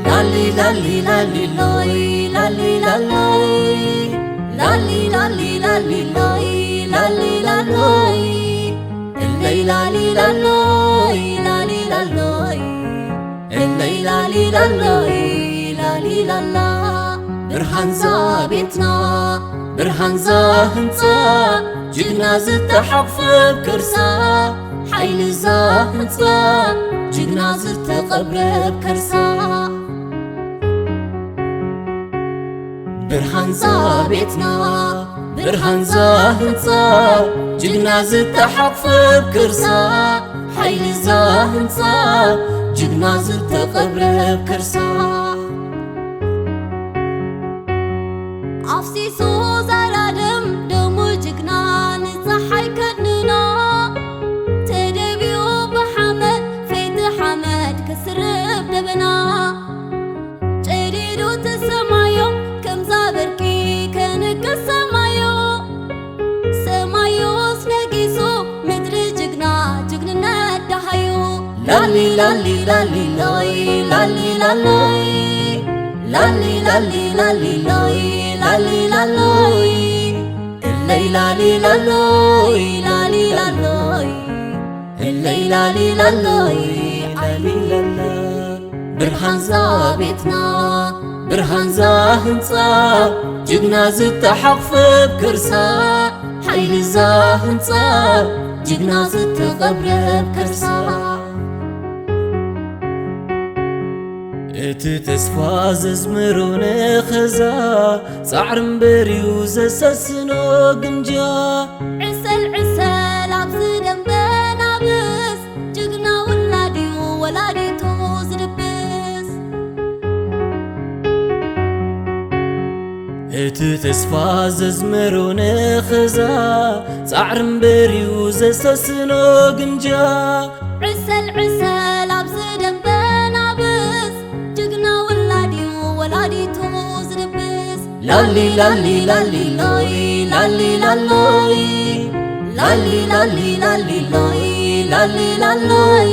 ላሊ ላሊ ላሊ ሎይ ላሊ ላሎይ ላሊ ላሊ ላሊ ሎይ ላሊ ላሎይ እለይ ላሊ ላሎይ ላሊ ላሎይ እለይ ላሊ ላሎይ ላሊ ላላ ብርሃንዛ ቤትና ብርሃንዛ ህንፃ ጅግና ዝተሓቑፈ ከርሳ ሓይልዛ ህንፃ ጅግና ዝተቐብረ ከርሳ ብርሃንዛ ቤትና ብርሃንዛ ህንፃ ጅግና ዝተሓቑፈ ከርሳ ሓይልዛ ህንፃ ጅግና ዝተቐብረ ከርሳ ኣፍሲሱ ዛራ ደም ደሙ ጅግና ንፀሓይ ከድንኖ ተደብዩ ብሓመድ ፈይቲ ሓመድ ክስርብ ደበና ጨዲዱ ተሰማዮ ከምዛ በርቂ ከንቅስ ሰማዮ ሰማዮስ ነጊሱ ምድሪ ጅግና ጅግንነት ደሃዩ ላሊ ላሊ ላሊ ሎይ ላሊ ላሎይ ላሊ ላሊ ላሊ ሎይ ላሊ ላሎይ እለይ ላሊ ላሎይ ላሊ ላሎይ እለይ ላሊ ላሎይ ላሊ ላሎይ ብርሃንዛ ቤትና ብርሃንዛ ህንፃ ጅግና ዝተሓቑፈ ከርሳ ሓይልዛ ህንፃ ጅግና ዝተቐብረ ከርሳ እቲ ተስፋ ዘዝመሮ ነኸዛ ጻዕሪ እምበር እዩ ዘሰስኖ ግምጃ ዕሰል ዕሰል ኣብዚ ደንበ ናብስ ጅግና ውላድ እዩ ወላዲቱ ዝድብስ እቲ ተስፋ ዘዝመሮ ነኸዛ ጻዕሪ እምበር እዩ ዘሰስኖ ግምጃ ዕሰል ዕሰል ኣብዚ ደንበ ናብስ ጅግና ውላድ እዩ ወላዲቱ ዝድብስ ላሊ ላሊ ላሊ ሎይ ላሊ ላሎይ ላሊ ላሊ ላሊ ሎይ ላሊ ላሎይ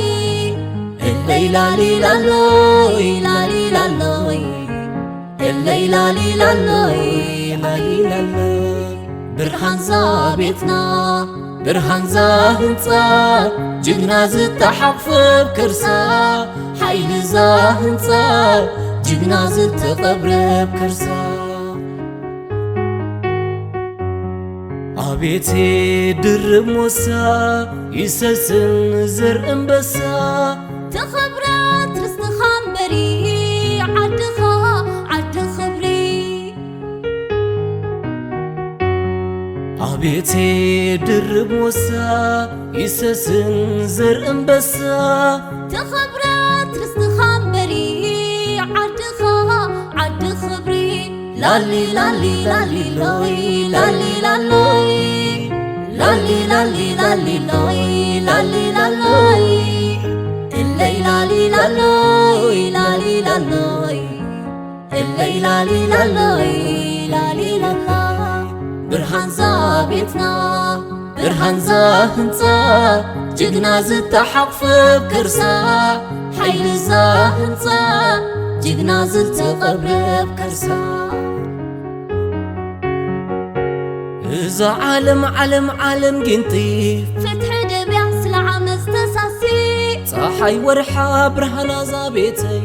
እለይ ላሊ ላሎይ ላሊ ላሎይ እለይ ላሊ ላሎይ ላሊ ላሎይ ብርሃንዛ ቤትና ብርሃንዛ ህንፃ ጅግና ዝተሓቑፈ ከርሳ ሓይልዛ ህንፃ ጅግና ዝተቐብረ ከርሳ ኣቤት ድርብ ሞሳ ይሰስን ዘር እምበሳ ተኸብረት ርስትኻ እምበሪ ዓድኻ ዓዲ ኽብሪ ኣቤት ድርብ ሞሳ ይሰስን ዘር እምበሳ ተኸብረት ርስትኻ እምበሪ ዓድኻ ዓዲ ኽብሪ ላሊ ላሊ ላሊ ሎይ ላሊ ላሎይ ላሊ ላሊ ላሊ ሎይ ላሊ ላሎይ እለይ ላሊ ላሎይ ላሊ ላሎይ እለይ ላሊ ላሎይ ላሊ ላላ ብርሃንዛ ቤትና ብርሃንዛ ህንፃ ጅግና ዝተሓቑፈ ከርሳ ሓይልዛ ህንፃ ጅግና ዝተቐብረ ከርሳ እዛ ዓለም ዓለም ዓለም ጊንቲ ፍትሒ ደብያ ስለ ዓመፅ ተሳሲ ፀሓይ ወርሓ ብርሃና ዛቤተይ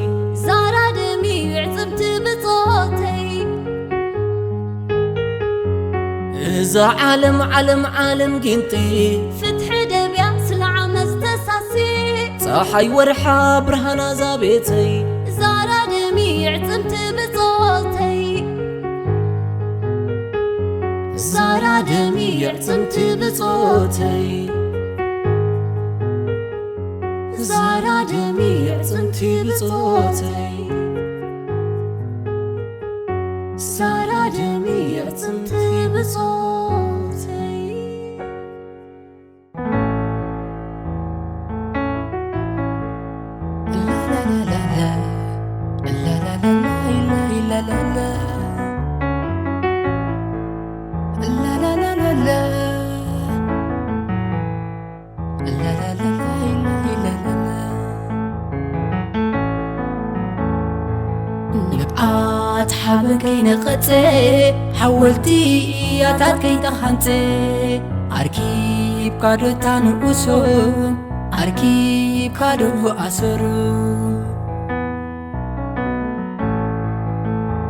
ዛራ ደሚ ይዕፅምቲ ብፆተይ እዛ ዓለም ዓለም ዓለም ጊንቲ ፍትሒ ደብያ ስለ ዓመፅ ተሳሲ ፀሓይ ወርሓ ብርሃና ዛቤተይ ዛራ ደሚ ይዕፅምቲ ብፆተይ ዛራ ደሚ ይዕፅምቲ ብፆተይ ዛራ ደሚ ይዕፅምቲ ብፆተይ ዛራ ደሚ ይዕፅምቲ ብፆተይ ንብዓት ሓበን ከይነቐጸ፣ ሓወልቲ እያታት ከይተኻንጸ፣ ኣርኪብካ ዶ እታ ንኡሶም፣ ኣርኪብካ ዶ ኣሰሮም።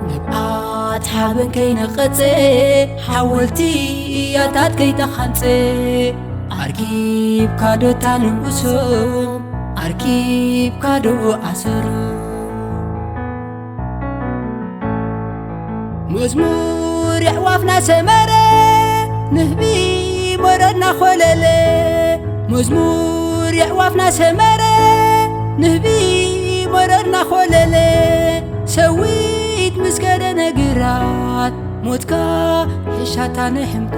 ንብዓት ሓበን ከይነቐጸ፣ ሓወልቲ እያታት ከይተኻንጸ፣ ኣርኪብካ ዶ እታ ንኡሶም፣ ኣርኪብካ ዶ ኣሰሮም። መዝሙር የዕዋፍና ሰመረ፣ ንህቢ መረድና ኾለለ። መዝሙር የዕዋፍና ሰመረ፣ ንህቢ መረድና ኾለለ። ሰዊት ምስ ከደነ ግራት፣ ሞትካ ሕሻታ ንሕምቀ።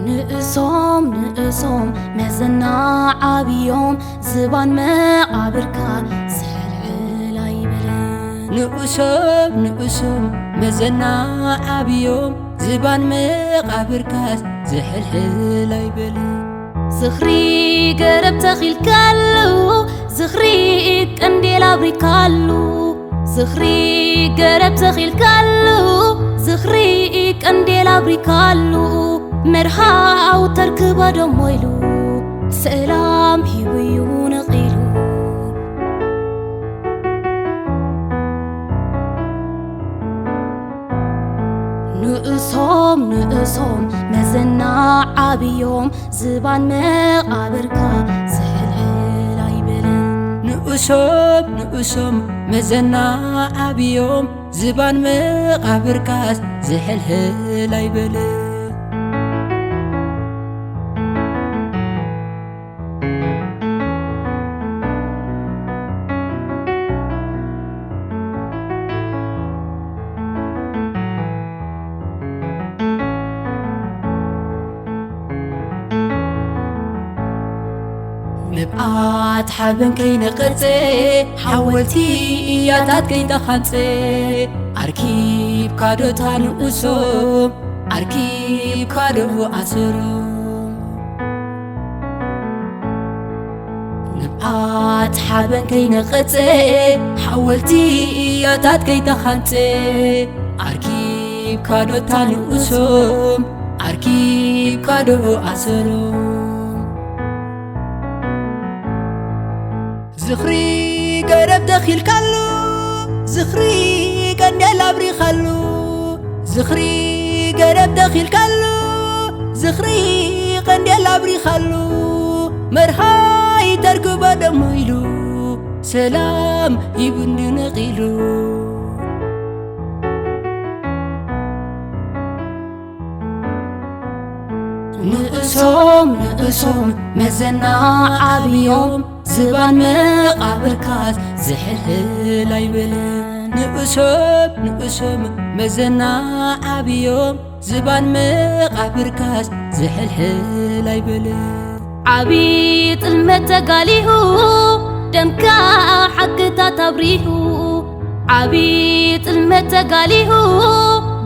ንእሶም ንእሶም መዘና ዓብዮም፣ ዝባን መቓብርካ ዝሕልሕል ኣይበለን። ንእሶም ንእሶም መዘና ዓብዮም፣ ዝባን መቓብርካ ዝሕልሕል ኣይበለን። ዝኽሪ ገረብ ተኺልካሉ፣ ዝኽሪ ቀንዴል ኣብሪካሉ፣ ዝኽሪ ገረብ ተኺልካሉ፣ ዝኽሪ ቀንዴል ኣብሪካሉ፣ መርሃው ተርክባ ደሞ ኢሉ፣ ሰላም ሂቡዩ ነቒሉ። ንእሶም ንእሶም መዘና ዓብዮም፣ ዝባን መቓብርካ ዝሕልሕል ኣይበለን። ንእሶም ንእሶም መዘና ዓብዮም፣ ዝባን መቓብርካስ ዝሕልሕል ኣይበለን። ንብዓት ሓበን ከይነቐጸ፣ ሓወልቲ እያታት ከይተኻንጸ፣ ኣርኪብካ ዶ እታ ንኡሶም፣ ኣርኪብካ ዶ ኣሰሮም። ንብዓት ሓበን ከይነቐጸ፣ ሓወልቲ እያታት ከይተኻንጸ፣ ኣርኪብካ ዶ እታ ንኡሶም፣ ኣርኪብካ ዶ ኣሰሮም። ዝኽሪ ገረብ ተኺልካሉ፣ ዝኽሪ ቀንዴል ኣብሪኻሉ፣ ዝኽሪ ገረብ ተኺልካሉ፣ ዝኽሪ ቀንዴል ኣብሪኻሉ፣ መርሃይ ተርክበ ደሞ ኢሉ፣ ሰላም ሂቡኒ ነቒሉ። ንእሶም ንእሶም መዘና ዓብዮም፣ ዝባን መቓብርካስ ዝሕልሕል ኣይበለን። ንእሶም ንእሶም መዘና ዓብዮም፣ ዝባን መቓብርካስ ዝሕልሕል ኣይበለን። ዓቢ ጥልመት ተጋሊሁ፣ ደምካ ሓቅታት ኣብሪሁ። ዓቢ ጥልመት ተጋሊሁ፣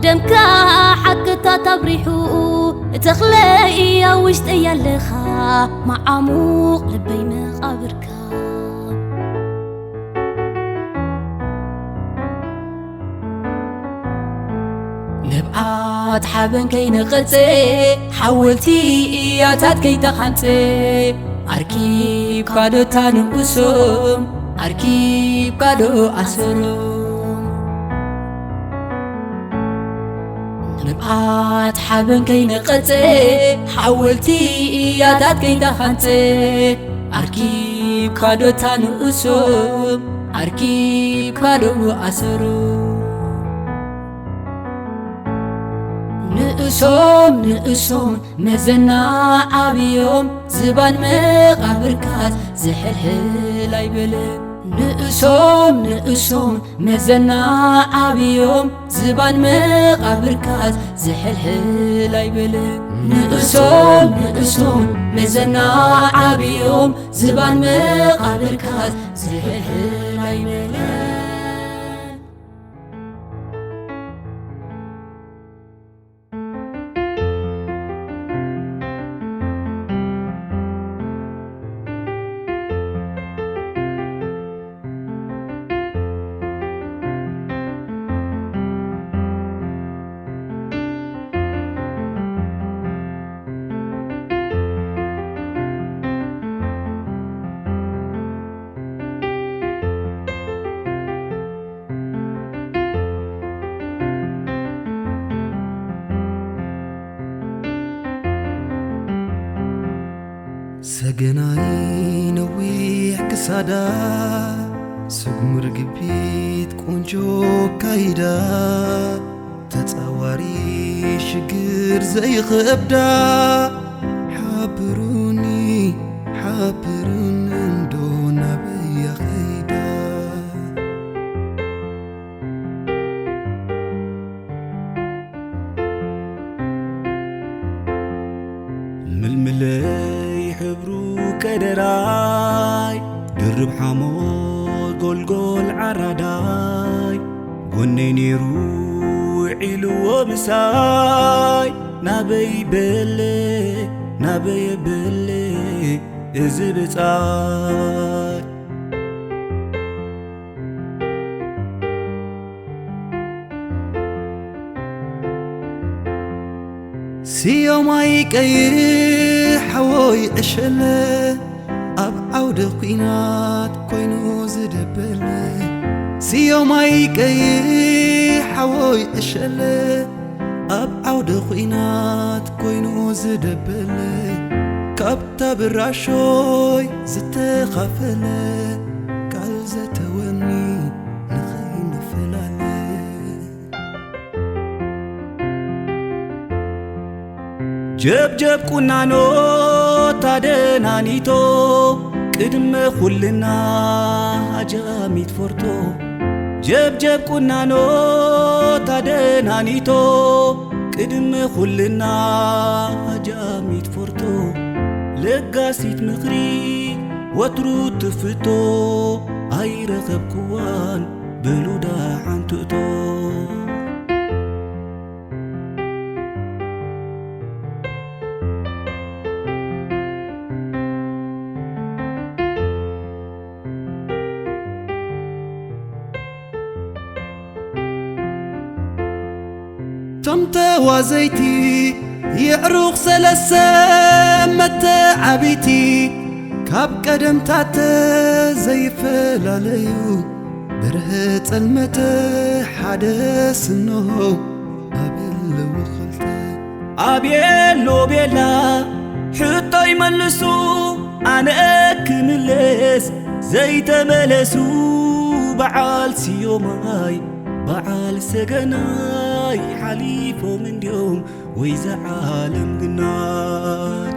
ደምካ ሓቅታት ኣብሪሁ። ተኽለይ ኣብ ውሽጠይ ኣለኻ፣ መዓሙቕ ልበይ መቓብርካ። ንብዓት ሓበን ከይነቐጸ፣ ሓወልቲ እያታት ከይተኻንጸ፣ ኣርኪብካ ዶ እታ ንኡሶም፣ ኣርኪብካ ዶ ኣሰሮም። ንብዓት ሓበን ከይነቐጸ፣ ሓወልቲ እያታት ከይተኻንጸ፣ ኣርኪብካ ዶ እታ ንኡሶም፣ ኣርኪብካ ዶ ኣሰሮም። ንእሶም ንእሶም መዘና ዓብዮም፣ ዝባን መቓብርካስ ዝሕልሕል ኣይበለን። ንእሶም ንእሶም መዘና ዓብዮም፣ ዝባን መቓብርካስ ዝሕልሕል ኣይበለን። ንእሶም ንእሶም መዘና ዓብዮም፣ ዝባን መቓብርካስ ዝሕልሕል ኣይበለን። ሰገናይ ነዊሕ ክሳዳ፣ ስጉም ርግቢት ቆንጆ ካይዳ፣ ተጻዋሪ ሽግር ዘይኸብዳ፣ ሓብሩኒ፣ ሓብሩኒ እንዶ ናበያ ኸይዳ። ምልምለይ ሕብሩ ከደራይ፣ ድርብ ሓሞት ጎልጎል ዓራዳይ፣ ጎነይ ነይሩ ውዒልዎ ምሳይ። ናበይ በለ፣ ናበይ በለ እዚ ብጻይ። ስዮማይ ቀይሕ ሓወይ ዕሸለ፣ ኣብ ዓውደ ኲናት ኮይኑ ዝደበለ። ስዮማይ ቀይሕ ሓወይ ዕሸለ፣ ኣብ ዓውደ ኲናት ኮይኑ ዝደበለ። ካብታ ብራሾይ ዝተኻፈለ፣ ቃል ዘተወኒ ንኸይንፈላለ። ጀብጀብ ቁናኖ ታደናኒቶ፣ ቅድመ ኩልና ሃጃሚት ፎርቶ። ጀብጀብ ቁናኖ ታደናኒቶ፣ ቅድመ ኩልና ሃጃሚት ፎርቶ። ለጋሲት ምኽሪ ወትሩ ትፍቶ፣ ኣይረኸብክዋን በሉ ደሓን ትእቶ። ቶም ተዋዘይቲ የዕሩኽ ሰለስተ መተዓብይቲ፣ ካብ ቀደምታት ዘይፈላለዩ፣ በርሀ ጸልመተ ሓደ ስኖ ኣበለዎ ክልተ። ኣቤሎ ቤላ ሕቶይ መልሱ፣ ኣነ ክምለስ ዘይተመለሱ፣ በዓል ስዮማይ በዓል ሰገናይ ሓሊፎም እንድዮም ወይ ዘዓለም ግናይ።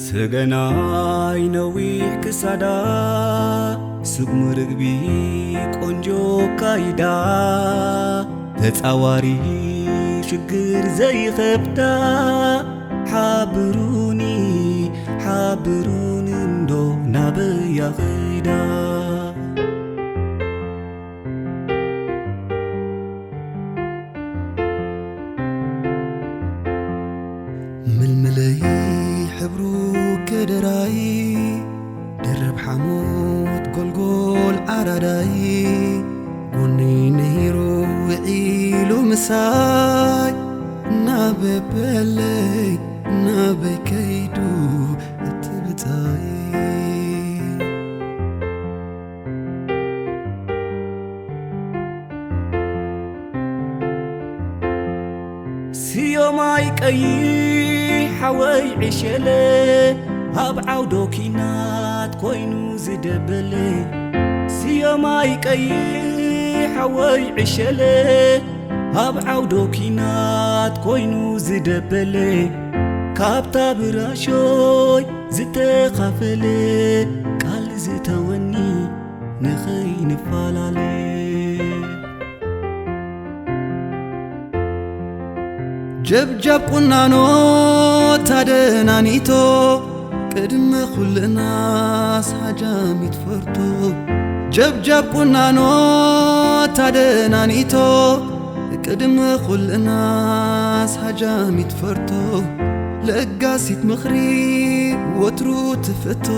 ሰገናይ ነዊሕ ክሳዳ፣ ስጉሚ ርግቢ ቆንጆ ካይዳ፣ ተጻዋሪ ሽግር ዘይኸብዳ፣ ሓብሩኒ፣ ሓብሩኒ እንዶ ናበያ ኸይዳ። ምልምለይ ሕብሩ ከደራይ፣ ድርብ ሓሞት ጎልጎል ዓራዳይ፣ ጎነይ ነይሩ ውዒሉ ምሳይ፣ ናበይ በለይ ናበይ ከይዱ እቲ ብጻይ። ስዮማይ ቀይሕ ሓወይ ዕሸለ፣ ኣብ ዓውዶ ኪናት ኮይኑ ዝደበለ። ስዮማይ ቀይሕ ሓወይ ዕሸለ፣ ኣብ ዓውዶ ኪናት ኮይኑ ዝደበለ። ካብታ ብራሾይ ዝተኻፈለ፣ ቃል ዝተወኒ ንኸይንፈላለ። ጀብጃብ ቁናኖ ታደናኒቶ፣ ቅድሚ ኩልናስ ሃጃሚት ፈርቶ። ጀብጃብ ቁናኖ ታደናኒቶ፣ ቅድሚ ኩልናስ ሃጃሚት ፈርቶ። ለጋሲት ምኽሪ ወትሩ ትፍቶ፣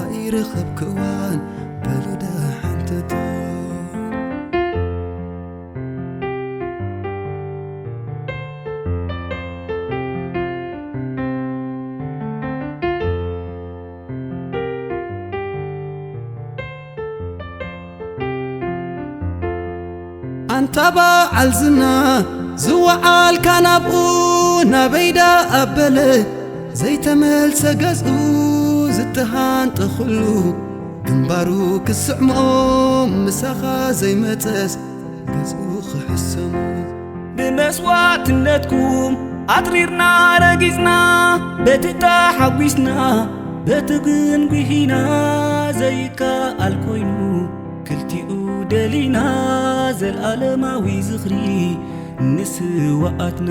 ኣይረኸብክዋን በሉ ደሓን ትቶ። ታባዓል ዝና ዝወዓልካ ናብኡ ናበይዳ ኣበለ ዘይተመልሰ ገዝኡ ዝተሃንጠ ኩሉ ግንባሩ ክስዕሞ ምሳኻ ዘይመጸስ ገዝኡ ክሕሰሙ ብመስዋዕትነትኩም ኣጥሪርና ረጊጽና በቲ ተሓጒስና በቲ ግን ጉሂና ዘይከኣል ኮይኑ ክልቲኡ ደሊና ዘልኣለማዊ ዝኽሪ ንስዋኣትና።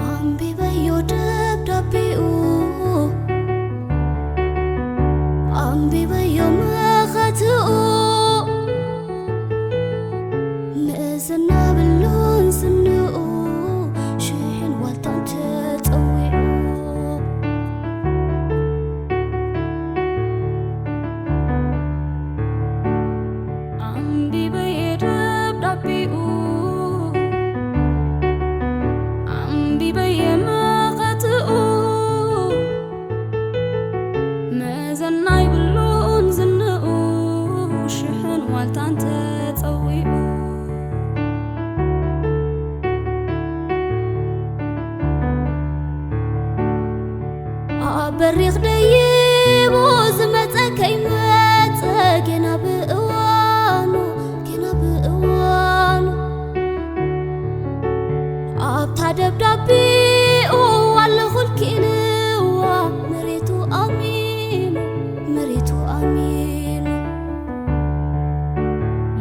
ኣንቢበዮ ደብዳቤኡ ኣንቢበዮ መኸትኡ መእዘና ብሉን ዝንኡ ሽሕን ዋልታን ተጸዊዑ ኣንቢበየ ደብዳቤኡ ኣንቢበየ መኸትኡ መዘና ይብሉን ዝንኡ ሽሕን ዋልታን ተጸዊዑ ኣብ በሪኽ ደይቡ ዝመጸ ከይመጸ ጌና ብእዋኑ ጌና ብእዋኑ ኣብታ ደብዳቤኡ ኣለኹልኪ ኢልዋ መሬቱ ኣሚኑ መሬቱ ኣሚኑ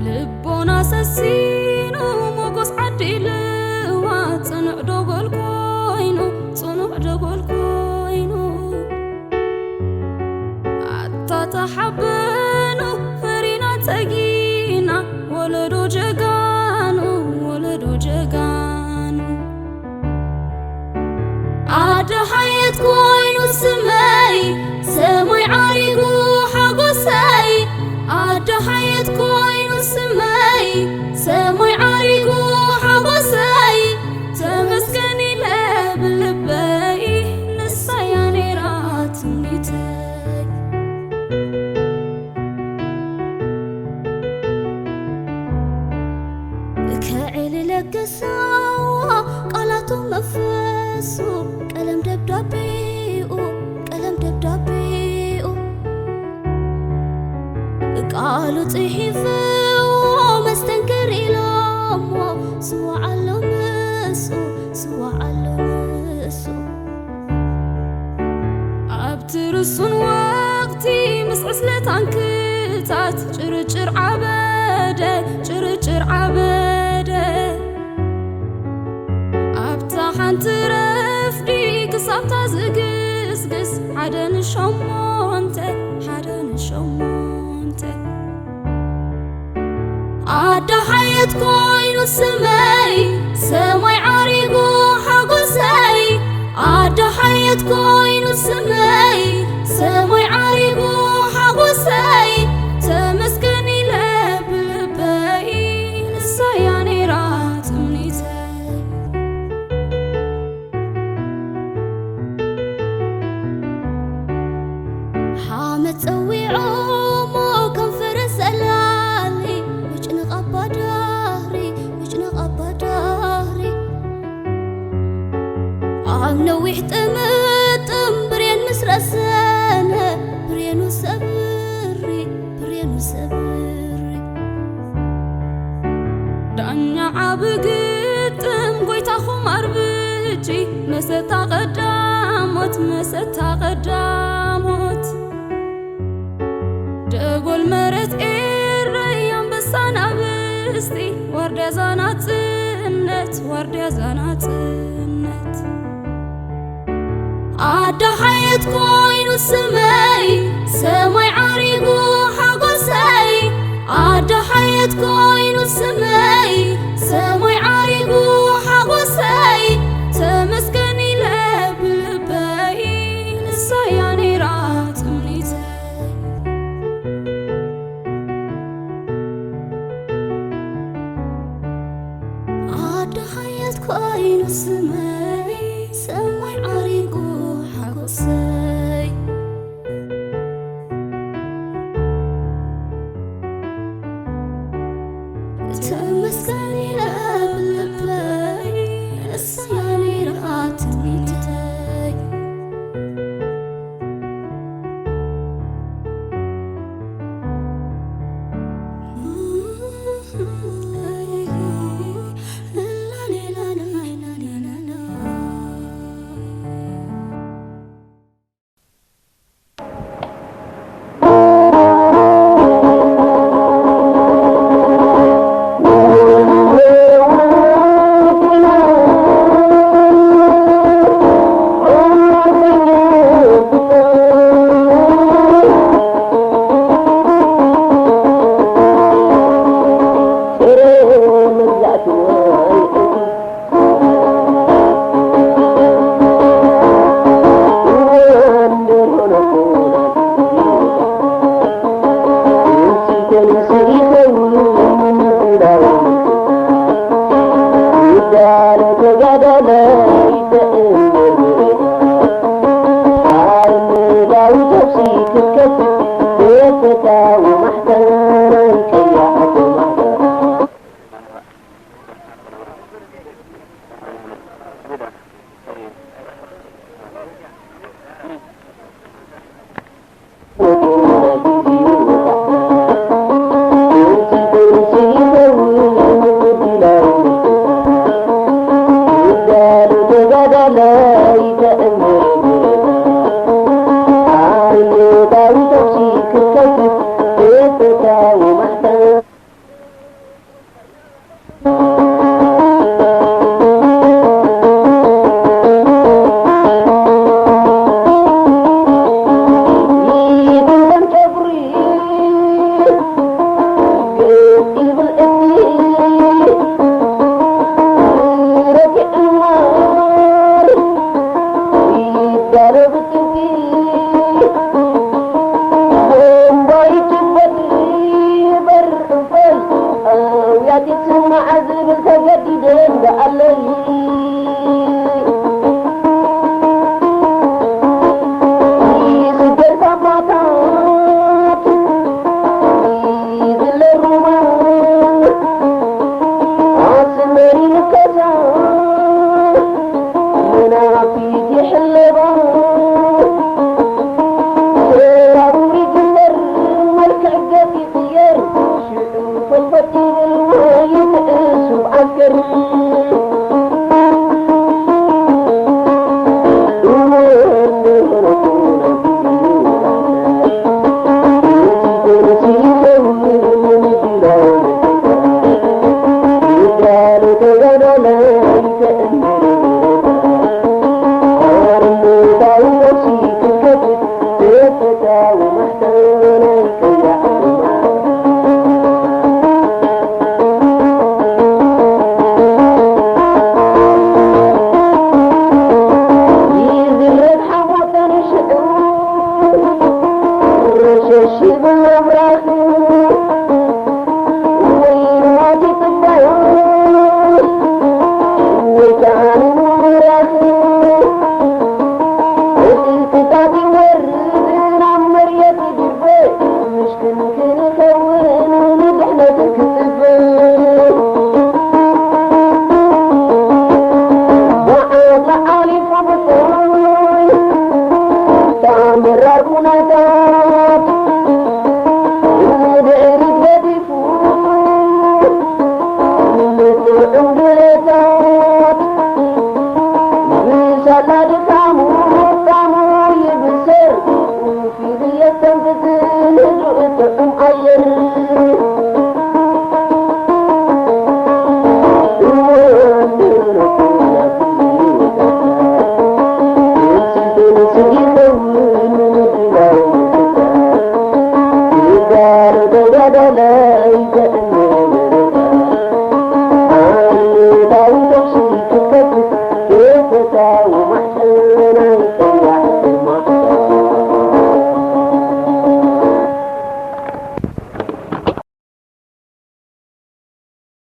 ልቦና ሰሲኑ ሞጎስ ዓዲ ኢልዋ ጽኑዕ ደጎል ኮይኑ ጽኑዕ ደጎል ኮይኑ ኣታ ተሓበኑ ፈሪና ጸጊና ወለዶ ጀጋኑ ወለዶ ጀጋኑ ኣደ ሓየት ኮይኑ ስመይ ሰማይ ዓሪጉ ሓጎሰይ ኣደ ሓየት ኮይኑ ስመይ ሰማይ ዓሪጉ ሓጎሰይ ተመስገን ኢለ ብልበይ ንሳያ ነይራ ትምኒተይ ከዕሊ ለገሳዋ ቃላቱ መፈሱ ቀለም ደብዳቤኡ ቀለም ደብዳቤኡ ቃሉ ጽሒፍዎ መስተንክር ኢሎሞ ስዋዓሎ ምሱ ስዋዓሎ ምሱ ኣብቲ ርሱን ወቕቲ ምስ ዕስለ ታንክታት ጭርጭር ዓበደ ጭርጭር ዓበደ ኣብታ ሓንቲ ረፍዲ ክሳብታ ዝግስግስ ሓደ ንሸሞንተ ሓደ ንሸሞንተ ኣደ ሓየት ኮይኑ ስመይ ሰማይ ዓሪጉ ሓጎሰይ ኣደ ሓየት ኮይኑ ስመይ ሰማይ ዓሪጉ ሓጎሰይ ተመስገን ኢለ ብልበይ ንሳያ ነይራ ትምኒተይ ሓመድ ጸዊዖሞ ከም ፈረስ ሰላሊ ምጭንቕ ኣባዳሪ ምጭንቕ ኣባዳሪ ኣብ ነዊሕ ጥምጥም ብሬን ምስ ረሰነ ብሬኑ ሰብሪ ብሬኑ ሰብሪ ዳኛ ዓቢ ግጥም ጎይታኹም ኣርብጂ መሰታ ቀዳሞት መሰታ ቀዳሞት ደጎል መሬት ኤረይ ኣንበሳ ናብስቲ ዋርድያ ዛናጽነት ዋርድያ ዛናጽነት ኣደ ሓየት ኮይኑ ስመይ፣ ሰማይ ዓሪጉ ሓጎሰይ። ኣደ ሓየት ኮይኑ ስመይ፣ ሰማይ ዓሪጉ ሓጎሰይ። ተመስገን ኢለ ብልበይ፣ ንሳያ ነይራ ትምኒተይ። ኣደ ሓየት ኮይኑ ስመይ፣ ሰማይ ዓሪጉ ሓጎሰይ። ተመስገን